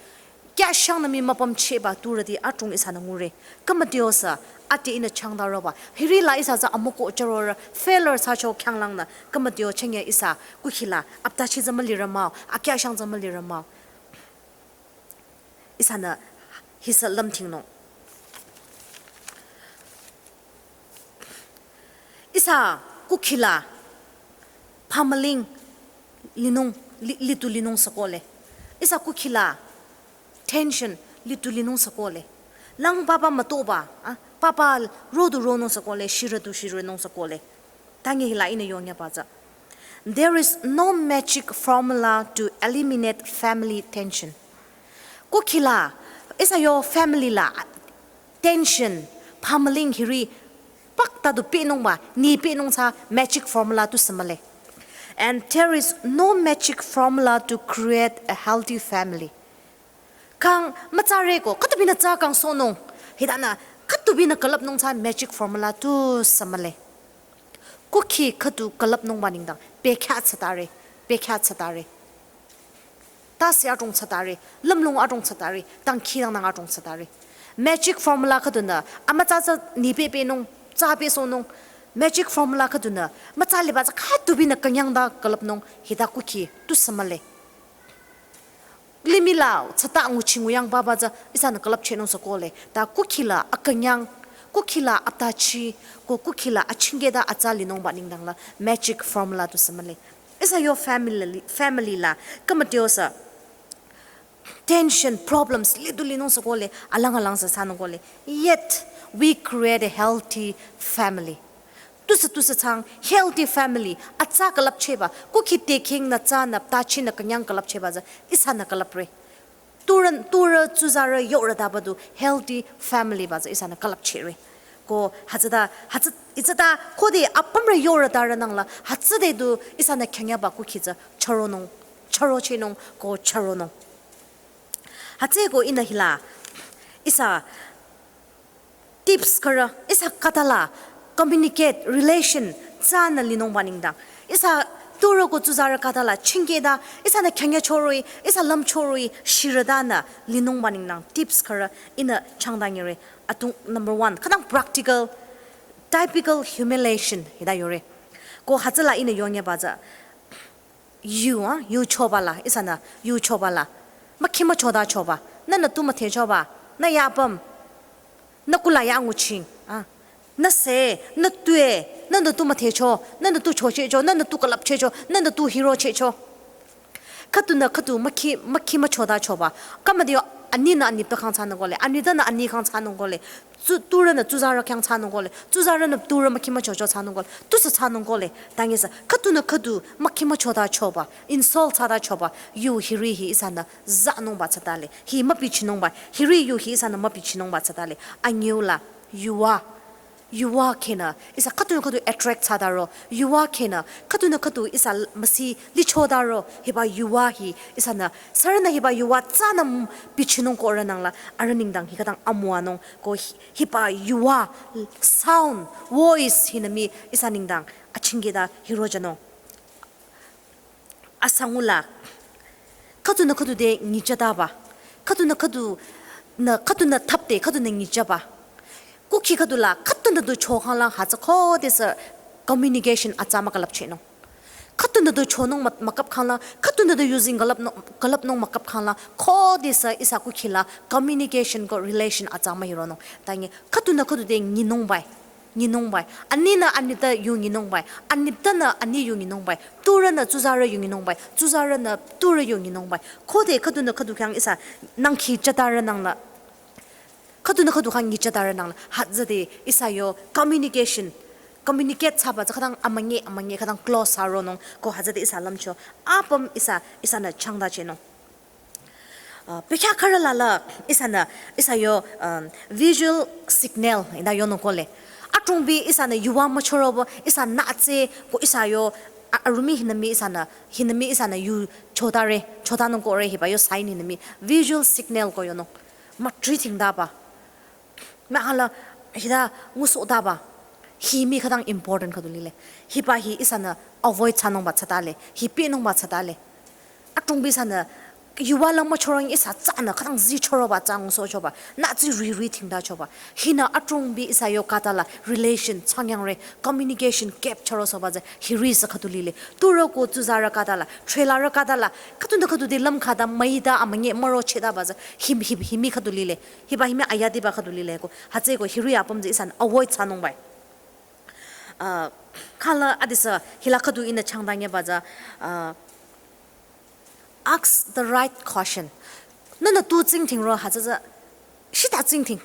Kyashangnü mii müpümchehba turüti adrong ihsanü ngure. Khümüdiosü, ate ihnü changdaroba. Hiri la ihsa tsü amüko chürorü, failure thsacho khyanglangnü. Khümüdio changya ihsa, kukhi la, aptachi tsü mülirü mah-o, akyashang tsü mülirü mah-o. Ihsanü, hisü lümthingnung. Ihsa kukhi la pamaling linung, li-, litu linung sükole. Ihsa kukhi la tension litu linung sükole. Lang papa mütoba, ah, papa rodu ronung sükole, shirüdu shirünung sükole. Tangi hila ihnü yongyaba tsü. There is no magic formula to eliminate family tension. Kukhi la, ihsa yo family la, tension, pamaling hiri, pak ta du pinungba, ni pinung tsü magic formula tusü mühle. And there is no magic formula to create a healthy family. Kang mütsarü ko, khütabinü tsü kangsohnung, hitanü Tubinü külüpnung tsü magic formula tusü mühle. Kukhi khüdu külüpnungba nengdang bekhyah tsütare, bekhyah tsütare. Tase adrong tsütare, lümlong adrong tsütare, dangkhidangnang adrong tsütare. Magic formula khüdunü amütsa tsü nyipepehnung, tsü pesohnung. Magic formula khüdunü mütsa liba tsü khüdubinü künyangda külüpnung, hita kukhi tusü mühle. Limih la tsüta nguchi nguyang baba tsü ihsanü külüpchehnung sü kohle. Ta kukhi la akünyang, kukhi la aptachi, ko kukhi la achingkehta atsa linungba nengdang la magic formula tusü mühle. Ihsa yo family, family la kümüteo sü tension, problems lidu linung sü kohle, alang alang sü thsanung kohle. Yet we create a healthy family. Tusü tusü thsang healthy family atsa külüpchehba, kukhi tekhingnü tsünü aptachinü künyang külüpchehba tsü ihsanü külüpre. Turü, turü tsuzarü yorü taba du healthy family ba tsü ihsanü külüpchehre. Ko hütsüta, hütsü, hütsüta khode apümrü yorü tarü nang la hütsüde du ihsanü khyangya ba kukhi tsü chüronung, chürochehnung ko chüronung. Hütsüeko ihnü hila ihsa tips khürü, ihsa khüta la communicate, relation tsünü linungba nengdang, ihsa turü ko tsuzarü khüta la chingkehta, ihsanü khyangya chüroh-i, ihsa lümchüroh-i shirütanü linungba nengdang tips khürü ihnü changdanyire. Atung number one, khütang practical, typical humiliation hita yore. Ko hütsüla ihnü yongyaba tsü yu, ah, yu choba la, ihsanü yu choba la. Mükhi müchota choba. Nünü tu müthehchoba. Nü yapüm. Nü kula ya nguching. Ah. Nü se, nü tue, nünü tu müthehcho, nünü tu chochehcho, nünü tu külüpchehcho, nünü tu hirochehcho. Khüdunü khüdu mükhi, mükhi müchota choba. Kümüteo aninü anitpü khyang thsanung kohle, anitanü ani khyang thsanung kohle. Tsu-, turünü tsuzarü khyang thsanung kohle, tsuzarünü turü mükhi müchocho thsanung kohle, tusü thsanung kohle. Tangisü khüdunü khüdu mükhi müchota choba, insult thsata choba, yu hiri hi ihsanü zanungba tsütale. Hi mübichinungba, hiri yu hi ihsanü mübichinungba tsütale. Anyiu la, yuva, yuva khenü ihsa khüdunü khüdu attract thsataro, yuva khenü khüdunü khüdu ihsa l-, müsi lichotaro, hiba yuva hi ihsanü, sürünü hiba yuva tsünü m-, bichinung ko arüh nang la, arüh nengdang hi khütang amüwanung, ko hi-, hiba yuva sound, voice hinü mii ihsa nengdang achingkehta hirojanung. Asangula, khüdunü khüdu te nyichadaba, khüdunü khüdunü, khüdunü thapte, khüdunü nyichaba. Kukhi khüdu la, khüdunü du chokhang la hütsü khodesü communication atsa mükülüpchehnung. Khüdunü du chonung mü-, müküpkhang la, khüdunü du using külüpnung, külüpnung müküpkhang la, khodesü ihsa kukhi la communication ko relation atsa mühironung. Tangi, khüdunü khüdu te nyinungbai, nyinungbai. Aninü anita yu nyinungbai, anitanü ani yu nyinungbai. Turünü tsuzarü yu nyinungbai, tsuzarünü turü yu nyinungbai. Khode khüdunü khüdu khyang ihsa nangkhi chatarü nang la, khüdunü khüdu khyang nyichatarü nang la, hütsüde ihsa yo communication, communicate thsaba tsü khütang amünyi, amünyi khütang close thsaronung, ko hütsüde ihsa lümcho apüm ihsa, ihsanü changdachehnung. Ah, pekya khürü la la, ihsanü, ihsa yo, um, visual signal hita yonung kohle. Adrongbi ihsanü yuva müchorobo, ihsa natse, ko ihsa yo, a-, arümi hinü mii ihsanü, hinü mii ihsanü yu chotare, chotanung kore hiba yo sign hinü mii, visual signal ko yonung. Mütri thingdaba. Mah hala hita ngusohtaba. Hi mii khütang important khüdu lile. Hiba hi ihsanü avoid thsanungba tsütale. Hi pehnungba tsütale. Adrongbi ihsanü yuva la müchorang ihsa tsünü khütang zi choroba tsü ngusohchoba. Natsi riri thingdachoba. Hinü adrongbi ihsa yo khüta la relation changyangre, communication gap chürosohba tsü hiri sü khüdu lile. Turü ko tsuzarü khüta la, threlarü khüta la, khüdunü khüdu te lümkhüta müita amünyi mürochehdaba tsü hi, hi, hi mii khüdu lile. Hiba hi mii ayadiba khüdu lile ko. Hütsüeko hiri apüm tsü ihsanü avoid thsanungbai. Ah, khala adesü hila khüdu ihnü changdanyeba tsü, ah, ask the right question. Nünü tu tsingdhingro hütsü tsü shita tsingdhing.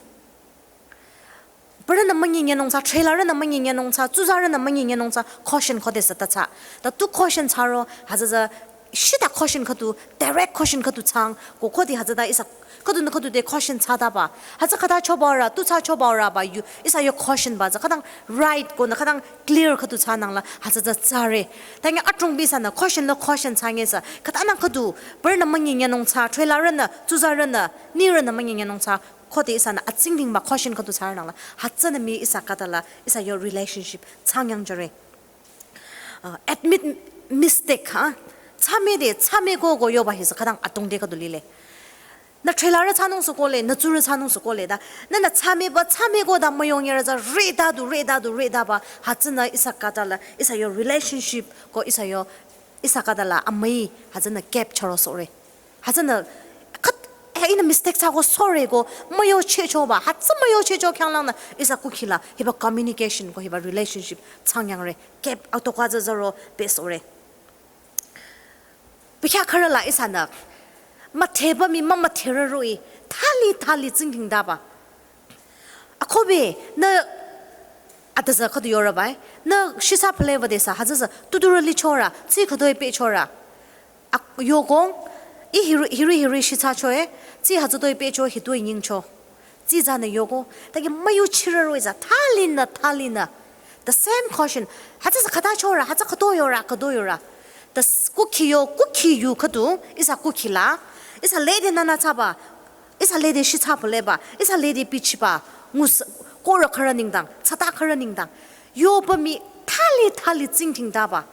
Parünü münyinyenung thsa, threlarünü münyinyenung thsa, tsuzarünü münyinyenung thsa, question khodesü ta thsa. Ta tu question thsaro, hütsü tsü shita question khüdu, direct question khüdu thsang, ko khode hütsüta ihsa, khüdunü khüdu te question thsataba. Hütsü khüta choba ra, tu thsa choba ra ba, yu, ihsa yo question ba tsü, khütang right ko nü khütang clear khüdu thsanang la, hütsü tsü thsare. Tangi adrongbi ihsanü question la question thsangesü, khütanang khüdu, parünü münyinyenung thsa, threlarünü, tsuzarünü, nirünü münyinyenung thsa, Khode ihsanü atsingdhingba question khüdu thsarünangla, hütsünü mii ihsa khütala ihsa yo relationship thsangyang jüre. Uh, admit mistake, ha? Thsamede, thsame ko ko yoba hisü khütang atungde khüdu lile. Nü threlarü thsanung sü kohle, nü tsurü thsanung sü kohle da. Nünü thsameba, thsame ko da müyongyarü tsü reda du, reda du, reda ba. Hütsünü ihsa khütala ihsa yo relationship ko ihsa yo, ihsa khütala amüi, hütsünü gap chürosohre. Hütsünü khüt, eh, ihnü mistake thsako sorry ko müyochehchoba. Hütsü müyochehcho khyanglangnü ihsa kukhila hiba communication ko hiba relationship thsangyangre. Gap atoka tsü züro besohre. Bikhyah khürüla ihsanü müdheba mii mümüdherü roh-i thali thali tsingdhingdaba. Akohbe nü atüzü khüdu yorübai. Nü shitsa phaleba desü hütsüsü tuturü lichorü, tsi khütoi pehchorü. Ak-, yokong, ih hiri, hiri, hiri shitsachoe, tsi hütsütoi pehcho, hitoi nyingcho. Tsi tsünü yoko, taki müyuchirü roh-i tsü thalinü, thalinü. The same question. Hütsüsü khüta chorü, hütsü khüto yorü, khüto yorü. The s-, kukhi yo, kukhi yu khüdu, ihsa kukhila, ihsa lede nünü thsaba, ihsa lede shitsa phaleba, ihsa lede bichiba, ngus, korü khürü nengdang, tsata khürü nengdang. Yoba mii thali thali tsingdhingdaba.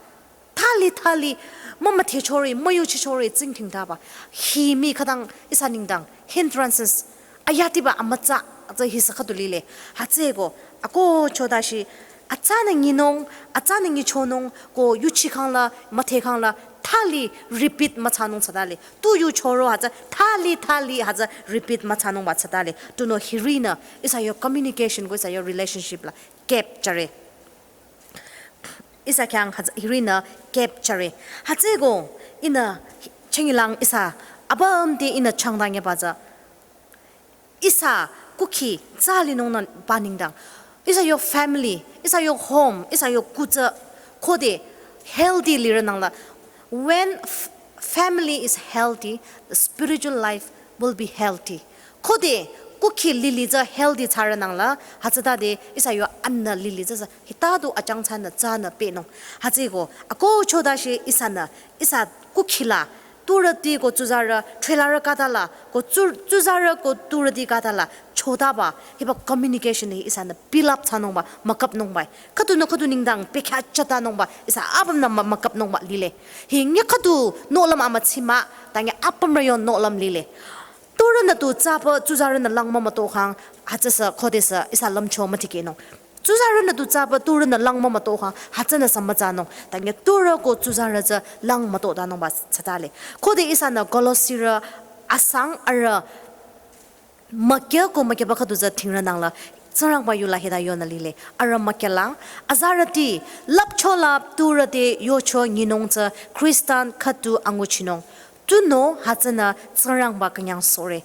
Thali thali, mümüdhechore, müyuchichore, tsingdhingdaba. Hi mii khütang ihsa nengdang, hindrances, ayatiba amütsa, tsü hisü khüdu lile. Hütsüeko, akohcho dashi, atsanü nyinung, atsanü nyichonung, ko yuchikhangla, müdhekhangla, thali repeat müthsanung thsadale. Tu yuchoro hütsü, thali thali hütsü repeat müthsanungba thsadale. Tunüo hirinü, ihsa yo communication ko ihsa yo relationship la gap jüre. Ihsa khyang hütsü hirinü gap jüre. Hütsüeko ihnü chingilang ihsa apümde ihnü changdang yaba tsü. Ihsa kukhi tsü linungnü ba nengdang. Ihsa yo family, ihsa yo home, ihsa yo kuh tsü khode healthy lirünangla. When f-, family is healthy, the spiritual life will be healthy. Khode kukhi lili tsü healthy thsarünangla, hütsütade ihsa yo anü lili tsü tsü hitadu achang thsanü tsünü pehnung. Hütsüeko, akohcho dashi ihsanü, ihsa kukhila, turüti ko tsuzarü, threlarü khütala, ko tsu-, tsuzarü ko turüti khütala, chodaba, hiba communication hi ihsanü build up thsanungba, mükapnungba. Khüdunü khüdu nengdang, pekha chatanungba, ihsa apümnü mü-, mükapnungba lile. Hi nge khüdu nohlüm amütsi mah, ta nge apümrü yo nohlüm lile. Turünü tu thsaba, tsuzarünü lang mümütokhang, hütsüsü khodesü ihsa lümcho mütikehnung. Tsuzarünü tu thsaba, turünü lang mümütokhang, hütsünü sü müthsanung. Ta nge turü ko tsuzarü tsü lang mütotanungba thsadale. Khode ihsanü Kolosirü asang arüh mükya ko mükyaba khüdu tsü thingrünangla, Tsingrangba yula hita yonü lile. Arüh mükyala, azarüti, lüpchola turü te yocho nyinung tsü Khristan khüdu anguchinung. Tunüo hütsünü Tsingrangba künyangsohre.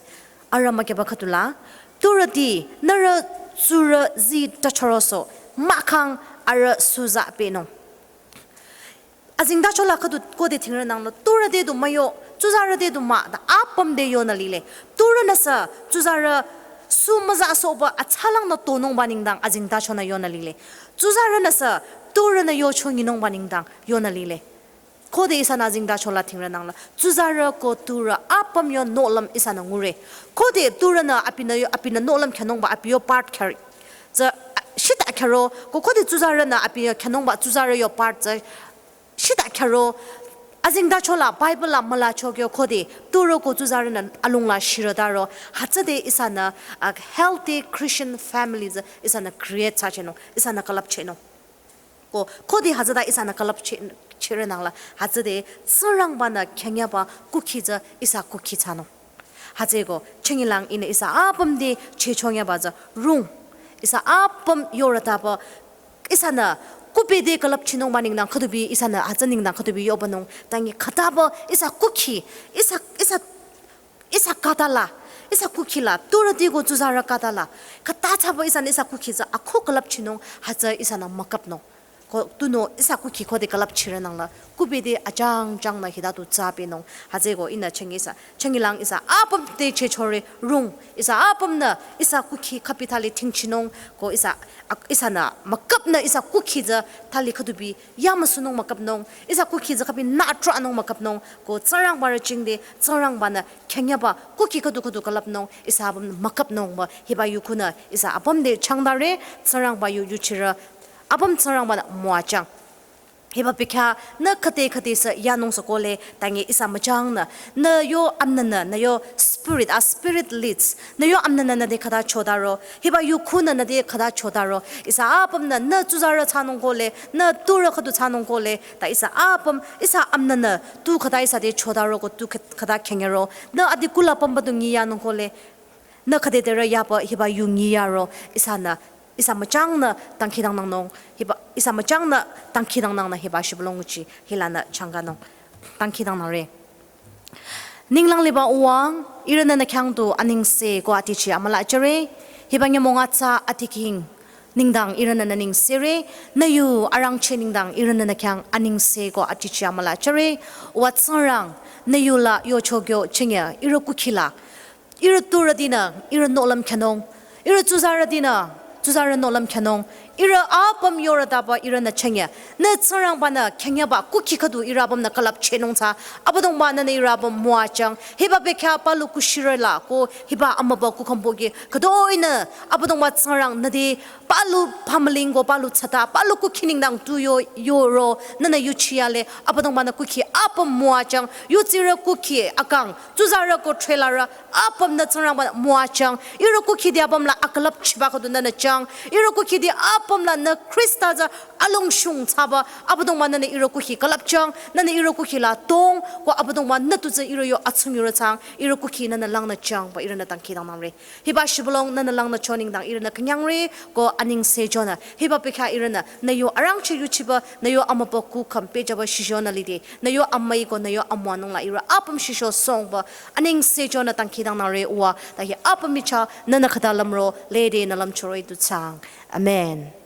Arüh mükyaba khüdula, turüti, nührü tsurü zii tachoroso, mahkhang arüh suza pehnung. Azengtachola khüdu khode thingrünangla, turü te du müyo, tsuzarü te du mah, ta apüm te yonü lile. Turünüsü, tsuzarü, su müzasohba athsalangnü tonungba nengdang azengtachonü yonü lile. Tsuzarünüsü, turünü yocho nyinungba nengdang yonü lile. Khode ihsanü azengtachola thingrünangla, tsuzarü ko turü apüm yo nohlüm ihsanü ngure. Khode turünü abinü yo, abinü nohlüm khyünungba abi yo part khyüre. Tsü, a, shita khyüro, ko khode tsuzarünü abi yo khyünungba tsuzarü yo part tsü, shita khyüro, azengtachola, Bible la mülacho kyo khode, turü ko tsuzarünü alungla shirütaro, hütsüde ihsanü, a, healthy Christian families ihsanü create thsachenung, ihsanü külüpchenung. Ko, khode hütsüde ihsanü külüpche-, cherünangla, hütsüde Tsingrangbanü khyünyaba kukhi tsü ihsa kukhi thsanung. Hütsüeko, chingilang ihnü ihsa apüm te chechongyaba tsü rung. Ihsa apüm yorütaba, ihsanü kuhpü te külüpchinungba nengdang khüdubi, ihsanü hütsü nengdang khüdubi yobanung. Ta nge khütaba, ihsa kukhi, ihsa, ihsa, ihsa khütala, ihsa kukhila, turüti ko tsuzarü khütala. Khüta thsaba ihsanü ihsa kukhi tsü akhu külüpchinung, hütsü ihsanü mükapnung. ko tunüo ihsa kukhi khode külüpchirü nangla, kubede achangchang nü hita du tsü pehnung. Hütsüeko ihnü chünye ihsa, chünyelang ihsa apüm te chehchore rung, ihsa apümnü ihsa kukhi khüpi thali dhingchinung, ko ihsa, ak-, ihsanü müküpnü ihsa kukhi tsü thali khüdupi yamüsunung müküpnung, ihsa kukhi tsü khüpi nü atranung müküpnung, ko Tsingrangba rü jingde, Tsingrangba-nü künyangba kukhi khüdu khüdu külüpnung, ihsa apümnü müküpnungba, hiba yu khunü ihsa apüm te changdare, Tsingrangba yu yuchirü apüm Tsingrangba-nü müwajüng. Hiba bekhyah nü khüde khüde sü yanung sü kohle, tangi ihsa müjangnü, nü yo amnünü, nü yo spirit, a spirit leads, nü yo amnünü nü te khüta chodaro, hiba yu khunü nü te khüta chodaro, ihsa apümnü, nü tsuzarü thsanung kohle, nü turü khüdu thsanung kohle, ta ihsa apüm, ihsa amnünü, tu khüta ihsa te chodaro ko tu khü-, khüta künyangro, nü adi kula pümba du nyiyanung kohle, nü khüde derü yaba hiba yu nyiyaro, ihsanü, ihsa müjangnü dangkhidangnangnung, hiba, ihsa müjangnü dangkhidangnangnü hiba shibülung nguchi, hilanü changkanung. Dangkhidangnangre. Ninglang liba Uwa, ihrünü nü khyang du anengse ko atichi amüla jüre, hiba nyümong atsa atikhing nengdang ihrünü nü nengsere, nü yu arangcheh nengdang ihrünü nü khyang anengse ko atichi amüla jüre, Uwa Tsingrang, nü yu la yocho kyo chünye, ihrü kukhi la, ihrü turütinü, ihrü nohlüm khyünung, ihrü tsuzarütinü, tsuzarü nohlüm khyünung, ihrü apüm yorütaba ihrünü chünye, nü Tsingrangba-nü künyangba kukhi khüdu ihrü apümnü külüpchehnung tsü, Abüdongba nünü ihrü apüm müwajüng, hiba bekhyah palu kushirü la, ko hiba amüba kukhümbo ki, khütoinü, Abüdongba Tsingrang nü te, palu pamüling ko palu tsata, palu kukhi nengdang tu yo, yoro, nünü yuchiyale, Abüdongba-nü kukhi apüm müwajüng, yutsirü kukhi akang, tsuzarü ko threlarü, apümnü Tsingrangba müwajüng, ihrü kukhi te apüm la akülüpchiba khüdu nünü jüng, ihrü kukhi te apüm la nü Khrista tsü alongshung thsaba, Abüdongba nünü ihrü kukhi külüpjüng, nünü ihrü kukhi la tong, ko Abüdongba nü tu tsü ihrü yo atsung yurü thsang, ihrü kukhi nünü langnü jüngba ihrünü dangkhidangnangre. Hiba shibülung nünü langnücho nengdang ihrünü künyangre, ko anengse jünü. Hiba bekhyah ihrünü, nü yo arangcheh yuchiba, nü yo amüba kukhüm pehjüba shijünü lide, nü yo amüi ko nü yo amüwanung la ihrü apüm shijo songba, anengse jünü dangkhidangnangre Uwa, ta hi apüm michah, nünü khüta lümro, lede nü lümchoro idu thsang. Amen.